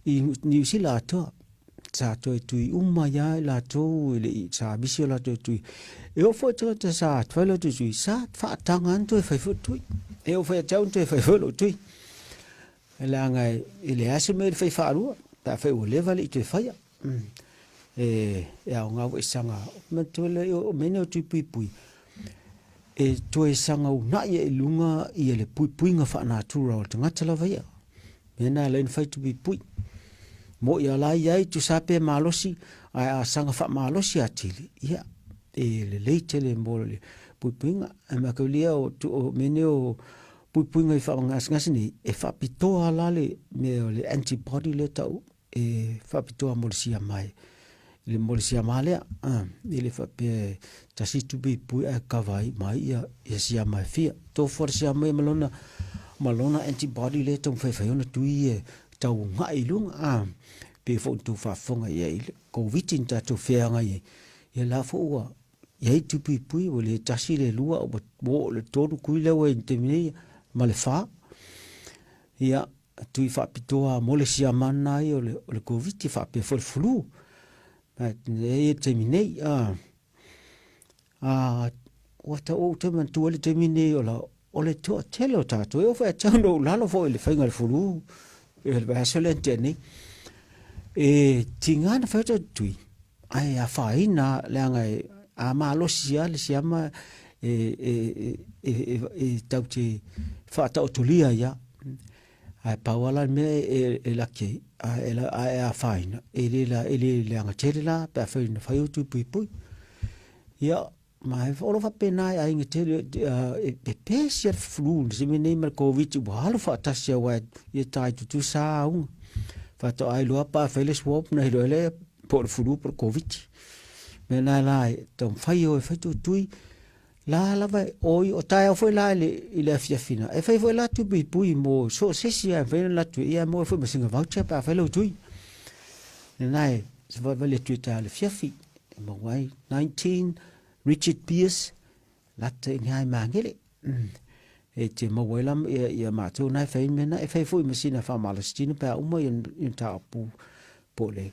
i Niu Sila atoa. Sa toe tui uma ia i latou e le i sa misi o latou tui. E oo foi tagata sa fai latou tui, sa faataga lava toe fai foi tui. E oo foi ia te au na toe fai foi lou tui. E leaga e leai se mea i le fai faalua, pe afai ua leva le i toe faia. E aoga foi saga, manatua lea o mea nei o tui puipui, e toe saga uunai ai i luga ia le puipuiga faanatura o le tagata lava ia. Mea na e ala ai ona fai tui puipui. Mo'i a la ia ai tusa pe malosi, ae a saga faamalosi atili, ia, e lelei tele mo le puipuiga. Ae mataulia o mea nei o puipuiga i faamagasegase nei, e faapitoa la le mea o le antibody lea e tau e faapitoa mo le siama e le mo le siama lea e le faapea e tasi tupe pui ae kava ai mai ia ia siama e fia tofu le siama ia ma lona ma lona antibody lea e taumafai fai ona tui e tau ga'i i luga a pei foi ona tou faafofoga i ai i le Koviti na tatou feagai ai ia la foi ua. I ai tupuipui, ua le tasi le lua, ua oo le tolu kui lea ua i le taimi nei, ma le fa. Ia, tui faapitoa mo le siama lena ia o le, o le Koviti faapea foi le flu. E i le taimi nei, a, a, ua tau ou te manatua le taimi nei o la, o le toatele o tatou, e oo foi ia te au na ou lalo foi i le faiga o le flu, i le vaiaso lea na tea nei. E tiga na fai atu au tui, ae afaina leaga e, a malosi lava le siama e, e, e, e, e tatou te faataotolia ai lava. Ae pau lava la le mea e, e laki ai, a e, a e afaina, e le, la, e le leaga tele la pe afai na fai au tui puipui. Ia, ma e, o lo o faapena i aiga tele, e pepesi lava le flu i le taimi nei ma le Koviti ua alu faatasi aua e tai tutusa lava auga. Faatoa iloa pe afai le swab ona iloa ai lea po o le flu po o le Koviti. O le mea lena la e taumafai o e fai tuitui la lava e oi o taeao foi la i le afiafi na e fai foi la tui puipui mo so o se isi lava e mafai ona alu atu ia e maua foi ma sina voucher pe afai lau tui. Lena e savavali atu i taeao i le afiafi e maua ai 19 Richard Pearce lata i ina i Magele. E te maua ai la ia, ia matou na e fai mea na e fai foi ma sina faamalosi tino pe a uma ia mataupu po o le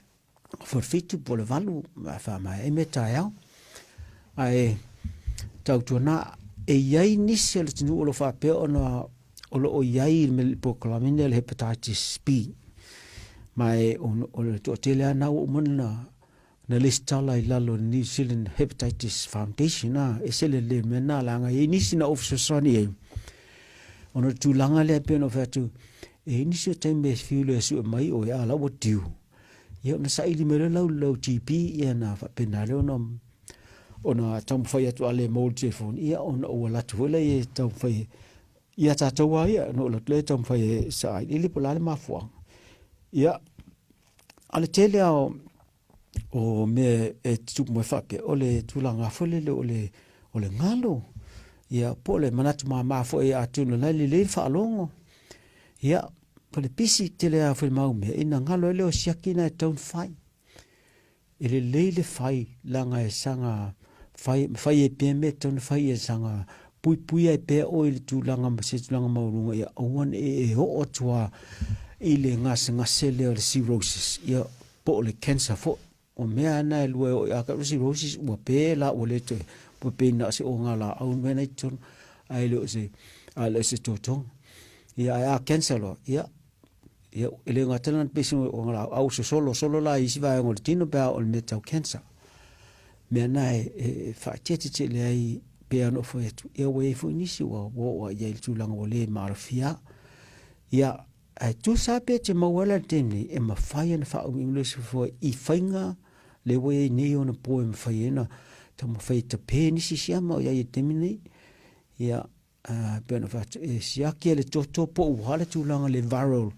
17 po o le 8 ma faamaea ai mea taeao. Ae tautuana e i ai nisi o le atunuu o lo o faapea ona o lo o i ai le polokalame lenei o le hepatitis B. Ma e o le toatele lava na ua uma ona na lesitala i lalo o le New Zealand Hepatitis Foundation, a, e ese le lelei o mea na, leaga e i ai nisi na ou fesoasoani i ai, ona o le tulaga lea e pei ona ou fai atu, e i ai nisi o taimi e fiu loa e sue mai oe, a o la ua due, ia ona saili mai loa lau, lau GP, ia ona faapena lea ona, ona taumafai atu a le maua le telefoni, ia ona ou alu atu foi lea e taumafai ia tatou lava ia, ona ou alu atu lea e taumafai e sailiili po o le a le mafuaaga. Ia, a o le tele lava o mea e tutupu mai faapea, o le tulaga foi lele o le, o le galo, ia, po o le manatu mama foi atonu o la e lelei le faalogo, ia, po o le pisi tele lava foi mau mea, ina galo ai lea o siaki na e tatau ona fai. E lelei le fai leaga e saga fai, fai ai pea mea e tatau ona fai ia saga puipui ai pea oe i le tulaga ma se tulaga maualuga ia aua ne i e oo atu lava i le gasegase lea o le cirrhosis, ia po o le cancer foi. O mea lava na e lua e oo ia te au le cirrhosis ua pe la ua le toe, ua pei na o se ogalaau le mea na i totonu ae le o se, ae le o se totoga. Ia ae a cancer loa, ia, ia e le gata lena pei se ogalaau, a ua sosolo solo la i isi vaega o le tino pe a oo i le mea tau cancer. Mea na e, e faaeteete tele ai pei lava ona ou fai atu, ia ua i ai foi nisi ua oo lava i ai i le tulaga ua le maalofia. Ia, ae tusa lava pe te maua ai la i le taimi nei, e mafai ona faaumiumi le soifua i faiga lea ua i ai nei ona po e mafai ai ona taumafai e tape nisi siama o i ai i le taimi nei. Ia, e pei ona fai atu, e siaki e le toto po ua a le tulaga le viral,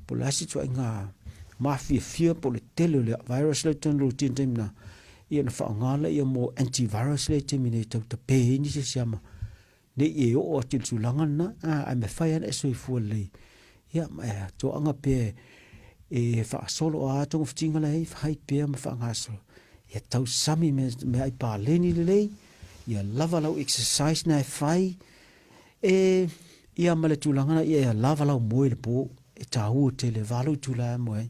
po o le a se ituaiga mafiafia po o le tele o le virus lea i totonu o lou tino i le taimi lena, ia ona faaaoga lea mo antivirus lea i le taimi nei e tau tape ai nisi o siama ne i e oo atu i le tulaga lena, ae mafai lava ona e soifua lelei. Ia, ma e toaga pea e faasolo a togafitiga la e i ai, fai pea ma faagasolo. Ia tausami me meaai paleni lelei, ia lava lau exercise na e fai, e ia ma le tulaga na ia lava lau moe i le po, e taua tele, 8 itula e moe ai.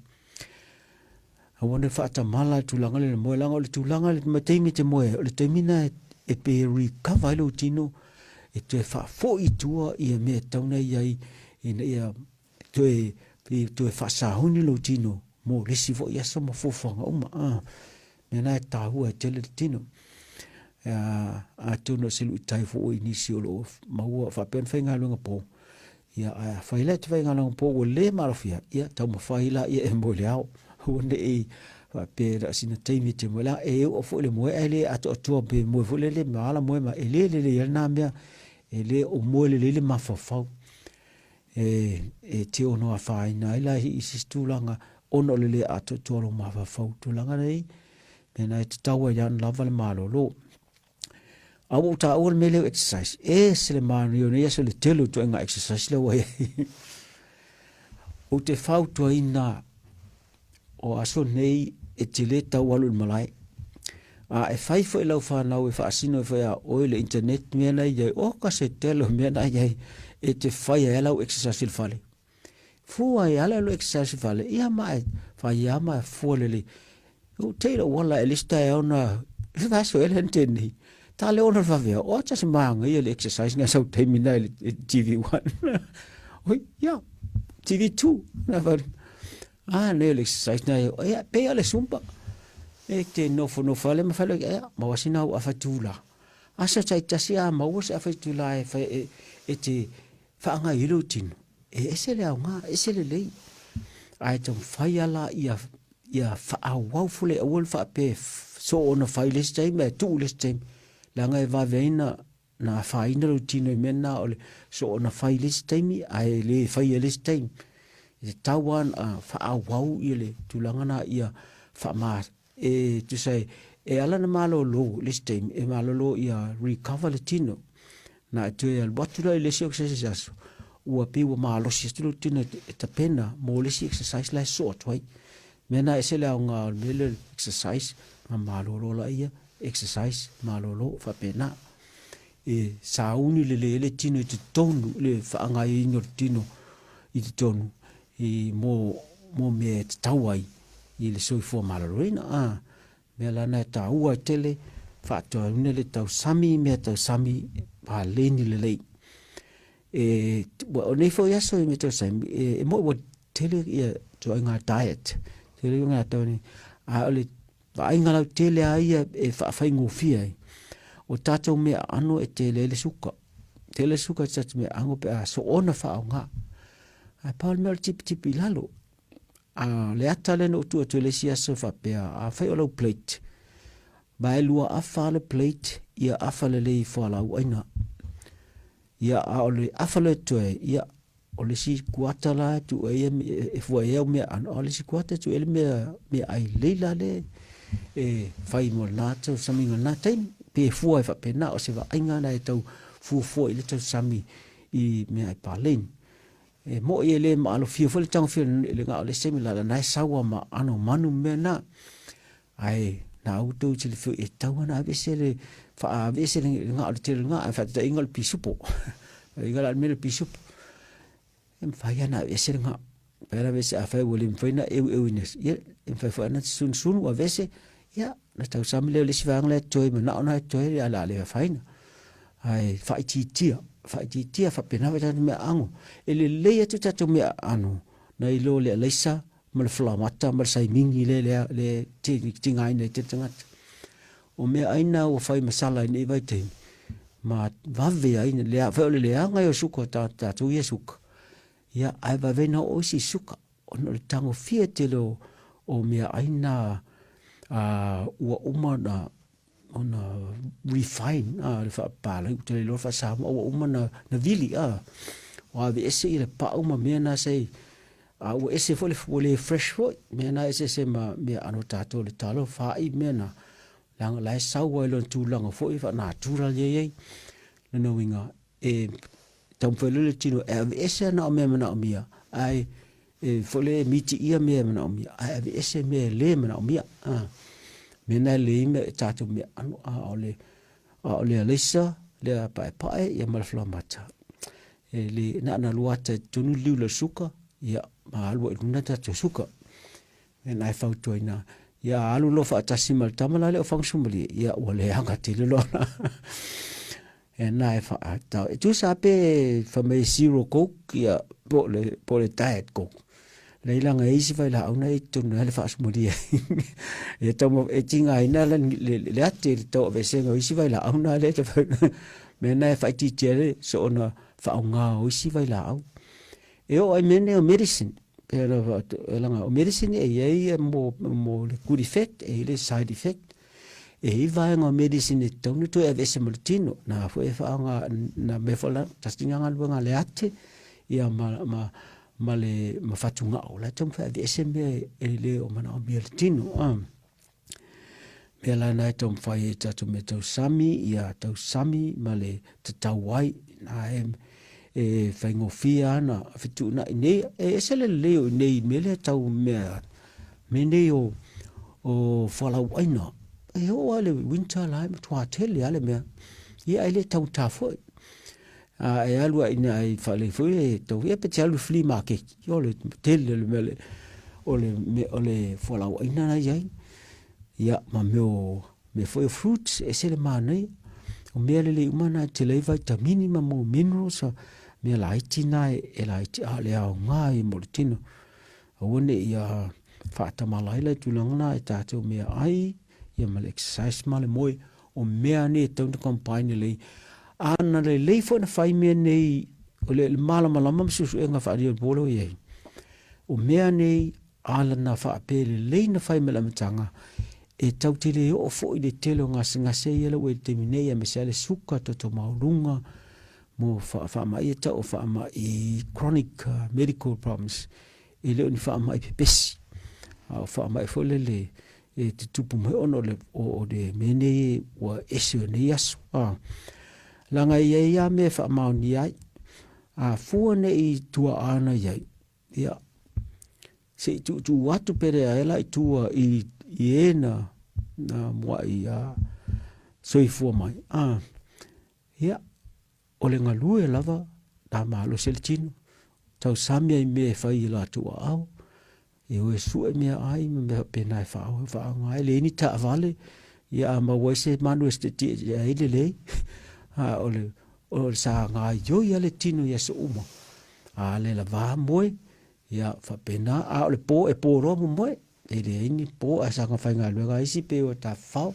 Aua ne faatamala le tulaga lea i le moe, leaga o le tulaga i le taimi e te moe ai, o le taimi lena e pei e recover ai lou tino, e toe faafoi i tua ia mea e tatau ona i ai ina ia toe, toe faasahuni lou tino mo le isi foi aso ma fuafuaga uma. A, mea na e taua ai tele le tino. Atonu o se luitai foi i nisi o lo o maua faapea ona faigaluega po, Ia, ae afai la e te faigaluega po ua le maalofia, ia taumafai laia e moe i le ao. Aua ne i faapea na o sina taimi e te moe la, e oo foi le moe ae le atoatoa pe moe foi lele ma ala moe ma e le lelei ai lena mea, e le o moe lelei le mafaufau. E, e te ono afaina ai la i isi tulaga ona o le le atoatoa o lou mafaufau. Tulaga nei, mea na e tatau ai ona lava le malolo. A ua ou taua le mea lea o exercise, e ese le manaia o nei aso i le tele o ituaiga exercise lea ua i ai. Ou te fautuaina o aso nei e te le tau alu i le malae. A e fai foi lau fanau e faasino ai foi ia oe le internet mea na i ai, oka se tele o mea na i ai e te fai ai lau exercise i le fale. Fua ai ala lo exercise i le fale, ia ma e fai a ma e fua lelei. U te ila wala e lista e ona, vaso e le teni. Ta le ona vavea, o ata se maanga ia le exercise na sau taimi na i le TV1. Oi, ia, TV2. Na whare. A nei o le exercise na ia, pei o le zumba. E te nofonofo ale ma fale, ia, maua sina au afa tula. Aso taitasi a maua se afa tula e fai e, e te whaangai i lou tino. E ese le aoga, ese lelei. Ae taumafai ala ia ia faaauau fole aua le faapea soona fai le isi taimi ae tuu le isi taimi. Leaga e vave ai na na afaina lou tino i mea na o le soona fai le isi taimi ae le faia le isi taimi. E tatau lava ona faaauau ia le tulaga na ia faama e tusa e, e ala na malolo le isi taimi e malolo ia recover le tino. Na e toe alu atu la i le isi exercise aso, ua pei ua malosi atu lou tino e tapena mo le isi exercise la e sosoo atu ai. Mea na ese le aoga o le mea lea o le exercise, na malolo laia, exercise, malolo, faapena. E sauni lelei ai le tino i totonu, le faagaoioiga o le tino i totonu i mo, mo mea e tatau ai i le soifua maloloina. A, mea la na e taua ai tele, faatoaina le tausami, mea tausami, paleni lelei. E, ua, o nei foi aso i mea tausami, e, e moe ua tele ia ituaiga diet, tele ia tau ni, a o le vaaiga lautele a ia e faafaigofie ai, o tatou meaano e tele ai le suka. Tele le suka i tatou meaano pe a soona faaaoga. Ae pau le mea o le tipitipi i lalo. A le ata lea na ou tuu atu i le isi aso faapea, afai o lau plate, ma e lua afa le plate, ia afa lelei i fualaau aina. Ia, a o le afa lea toe, ia, o le isi kuata la e tuu ai e fua ai au meaano, a o le isi kuata e tuu ai le mea meaai lelei la lea e fai mo lena tausamiga i lena taimi. Pe fua ai faapena, o se vaaiga lena e tau fuafua i le tausami i meaai paleni. E moʻi e le maalofia foi le tagofia i le gao o le isi taimi, la lena e sau lava ma aano o manu ma mea na. Ae na outou silafia e tatau ona aveese le faaveese le gao o le tele o le gao, ae faataitaiga o le pisupo. Faataitaiga la o le mea lea o le pisupo, e mafai lava ona aveese le gao. Mafai ona aveese afai ua le mafai ona eueuina, ia e mafai foi ona sunusunu aveese, ia ona tausami lea o le isi vaega lea e totoe manao lena e totoe o le a le afaina. Ae faaitiitia, faaitiitia faapena foi tatou meaaano. E lelei atu tatou meaaano nai lo le alaisa ma le falaoamata ma le saimigi lea lea le tigaina ai tele tagata. O meaai na ua fai masala i nei vaitaimi ma vave ai le afai o le leaga ia o suka o tatou ia suka, ia ae vave ai na oo isi i suka ona o le tagofia tele o o meaai na ua uma ona ona refine a le faapapalagi ou te le iloa le faa-Samoa ua uma ona vili a ua aveese ia le pau ma mea na se a ua ese foi le ua le fresh foi mea na eseese ma meaano a tatou le talo faai mea na leaga la e sau ai lona tulaga foi faa-natural ia e i ai. Lona uiga e taumafai loa le tino e aveese ana o mea manaomia ae e foi lea e mitiia mea e manaomia ae aveese mea e le manaomia. A mea na e lelei ai tatou meaano a o le a o le alaisa le paepae ia ma le falaoamata e le na ona alu ata i totonu le liu o le suka ia ma alu ai i luna tatou suka. Mea na e fautuaina ia alu loa faatasi ma le tama la lea o Fagasumalie ia ua leaga tele loa E na e wha, e tusa pe wha mai zero coke ia po le, po le diet coke. Leila nga isi vai la auna e tonu hele whaasumaria. E tau e tinga ina le, le, le ate le tau avese nga isi vai la auna le te me na e whaititia le so ona whaonga o isi vai la au. E o ai mene o medicine. E langa o medicine e iai mo, mo le good effect e le side effect. E i vaega o medicine e tatau ona toe aveese ma le tino, na foi e whaanga, na mea foi la, tasi nga galuega a le ate, ia ma, ma, ma le ma whatungao, la e taumafai aveese mea e le o manaomia le tino. A. Mea la na e taumafai e tatou mea tausami, ia tausami ma le tatau ai, na e, e whaingofie ana fetuunai nei, e ese le lelei o i nei mea lea tau mea, mea nei o, o fualaau aina. E oo lava i le winter la e matua tele lava le mea, ia ae le taugata foi. A e alu lava i ina e faalelei foi e tau, ia pe te alu i le flea market, o le tele o le mea o le mea o le fualaauaina la e i ai, ia ma mea o mea foi o fruits, e ese le manaia. O mea lelei uma na e tele ai vaitamini ma mau minerals, mea laiti na e laiti a o le aoga ia mo le tino. Aua ne i faatamala ai la i tulaga na e tatou meaai ia ma le exercise ma le moe. O mea nei e tatau ona combine lelei. A na lelei foi ona fai mea nei, o le malamalama ma suesuega faaneionapo lea ua i ai, o mea nei a na faapea lelei ona fai mai le amataga, e tau te le oo foi i le tele o gasegase ia la ua i le taimi nei, aemaise lava le suka, toto maualuga, mo faamai e tau o faamai chronic medical problems, e le o ni faamai pepesi, a o faamai foi lele e tutupu mai ona o le mea nei ua ese o nei aso. Leaga e i ai lava mea e faamaonia ai, a fua nei i tuaa na i ai, ia, se i tuutuu atu pe leai la i tua i e na muai soifua mai. Ia, o le galue lava na malosi ai le tino, tausami ai i mea e fai i latou aao, e o e sue meaai ma mea faapena e faaaoga ai, leai ni taavale, ia a maua ai se manu e tietie ai, lelei. A o le sa gaoioi lava le tino i aso uma, a le lava moe, ia faapena. A o le po, e po loa momoe, e leai ni po ae saga faigaluega isi pe ua tafafao,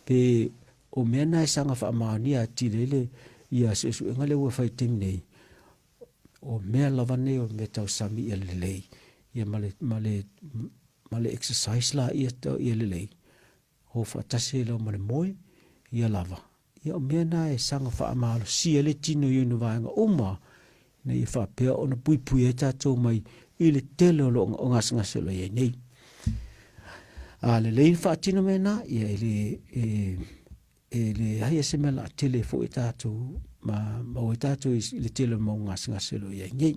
pe O mea na e saga faamaonia atili ai le ia suesuega lea ua fai i le taimi nei, o mea lava nei o mea tausami ia lelei, ia ma le, ma le, ma le exercise la ia, ia lelei, o faatasi ai loa ma le moe, ia lava. Ia o mea na e saga faamalosia ai le tino i ona vaega uma, ina ia faapea ona puipui ai tatou mai i le tele o lo o gasegase o lo o i ai nei. A lelei na faatino mea na, ia e le, e, e leai se mea laatele foi e tatou ma maua ai tatou i le tele o mau gasegase o lo o i ai nei.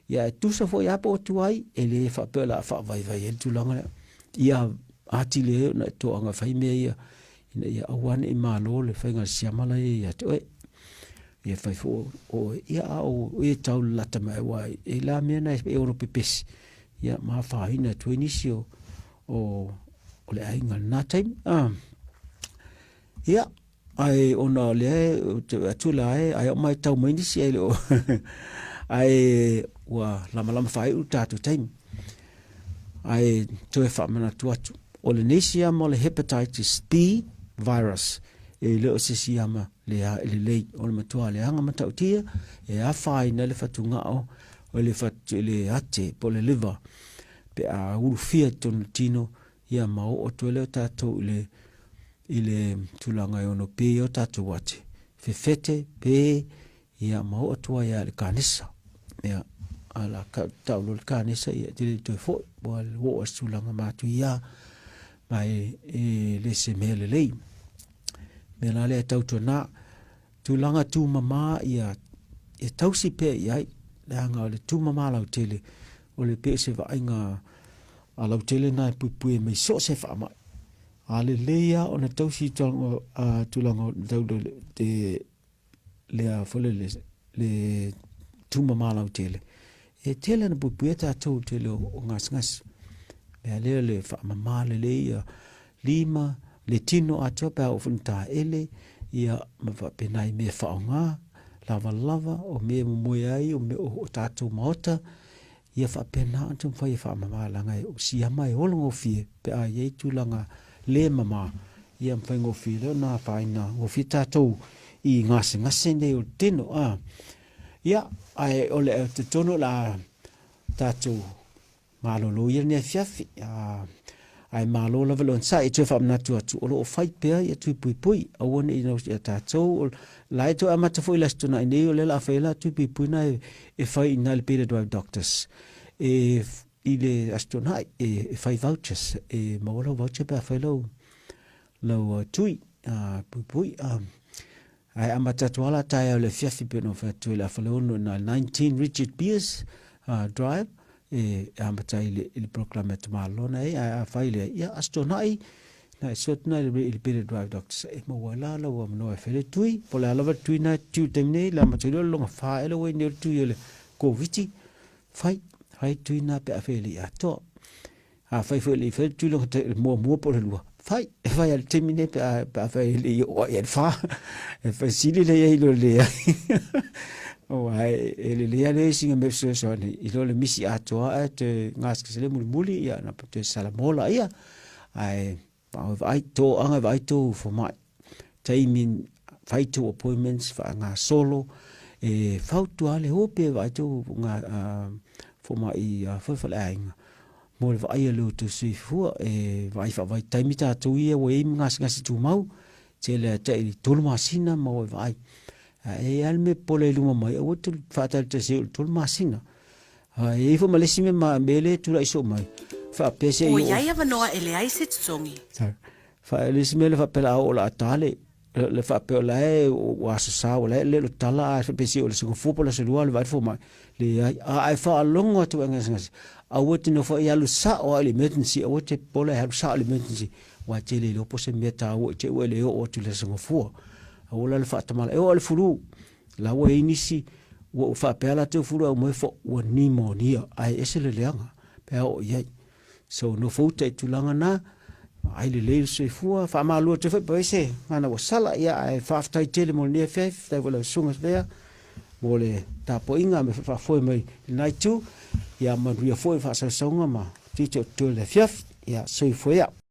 Ia e tusa foi lava po o tuai, e le faapea o le a faavaivai ai le tulaga lea. Ia atili ai ona e toaga fai mea ia, ina ia aua ne i malo le faiga o le siama la ia ia te oe. Ia fai foi oe, ia a o e tau lalata mai aua e la mea na e ono pepesi, ia ma afaina atu ai nisi o, o, o le aiga i lena taimi. Ah. Ia, ae ona o lea ou te vaai atu la e, ai o mai tau mai nisi ai le o, ae ua lamalama faaiu le tatou taimi. Ae toe faamanatu atu, o lenei siama o le hepatitis B virus, e le o se siama lea e lelei, o le matua leaga matautia e afaina ai le fatugao o le, fat, le ate po o le liver pe a ulufia i totonu o le tino, ia ma oo atu ai lea o tatou i le, i le tulaga e ono pe ai o tatou ate, fefete, pe, ia ma oo atu ai lava i le kanesa. Ia, a la ka, tau loa le kanesa, ia e te le toe foi, ua oo i se tulaga matuia, ma e, e le se mea lelei. Mea la lea e tautuana, tulaga tumama ia e tausi pea i ai, leaga o le tumama lautele, o le pei o se vaaiga a lautele na e puipui mai so o se faamai. A lelei lava ona tausi tulaga, tulaga tau le, lea foi lele, le tumama lautele, e tele ana puipuia tatou i le tele o gasegase. Mea lea le faamama lelei ia lima, le tino atoa pe a oo foi ina taele, ia ma faapena i mea e faaaoga lavalava, o mea e momoe ai, o mea o tatou maota, ia faapena ona taumafai e faamama leaga o siama e ola gofie pe a i ai tulaga le mama, ia ma faigofie lea ona afaina gofie tatou i gasegase nei o le tino. A, ia, ae o le talitonu o le a tatou malolo ia lenei afiafi, a, ae malo lava le onosai. E toe faamanatu atu, o lo o fai pea ia tui puipui, aua ne i nausia ia tatou, la e toe amata foi i le Aso Toonai nei, o lea o le a fai ai la tui puipui na e fai i ina i le Peter Drive Doctors, e i le Aso Toonai, e fai vouchers, e maua lau voucher pe a fai lau, lau tui puipui. Ae amata atu lava la taeao i le afiafi pei ona ou fai atu i le Afaleono i na 19 Richard Pearce Drive e amata ai i le polokalame a Tamālona e, ae afai lea, ia Aso Toonai, Na e sua atu na i le Better Drive Doctors e maua ai la lau avanoa e fai le tui, po o le a lava le tui na e tiu i le taimi nei, le amata loa le lona fa ea lea ua i ai nei o le tui o le Koviti, fai, fai le tui na pe afai e le i atoa. Afai foi e le i faia le tui lona muamua po o le lua, fai, e fai lava i le taimi nei pe a, pe afai e le i oo i le fa. E fai sili le i ai i lo le leai. Aua e lelei lava le sina mea fesoasoani i lo le misi atoa ae toe gasegase le mulimuli ia ona toe salamo laia. Ae vaai toaga e vaai tou fomai taimi fai tou appointments faagasolo e fautua le o pe vaai tou fomai foi faleaiga mo le vaaia o lo outou soifua e vaai faavaitaimi tatou ia ua i ai ma gasegase tumau tele a tai 3 masina ma ua e vaai ae i ai lava le mea popole i luma mai aua te faatalitali i le 3 masina a e i ai foi ma le isi mea ma mea lea e tulai soo mai faapea se Ua i ai avanoa e leai se totogi. Fa le isi mea le faapea la oo la tale le faapea o la e ua aso sa o la e le lo tala a faapea se o le soga po le aso lua le vaai fomai leai a e faalogo atu e gasegase aua te nofo ai alu sao lava i le emergency aua te popole alu sao i le emergency aua e te le iloa po o se mea taua i te i ua e le oo atu i le aso gafua aua la le faatamala e oo lava i le fulu la ua i ai nisi ua ou faapea latou fulu ae uma ifo ua pneumonia ae ese le leaga pe a oo i ai. So nofo uta i tulaga na, vaai lelei le soifua, faamalu atu ai foi pe ai se gana ua sala, ia ae faafetai tele mo lenei afiafi, faafetai foi i lau susuga Svea mo le tapuaiga ma faafoe mai i lena itu, ia manuia foi le faasausauga ma tiute o totoe o le afiafi, ia soifua ia.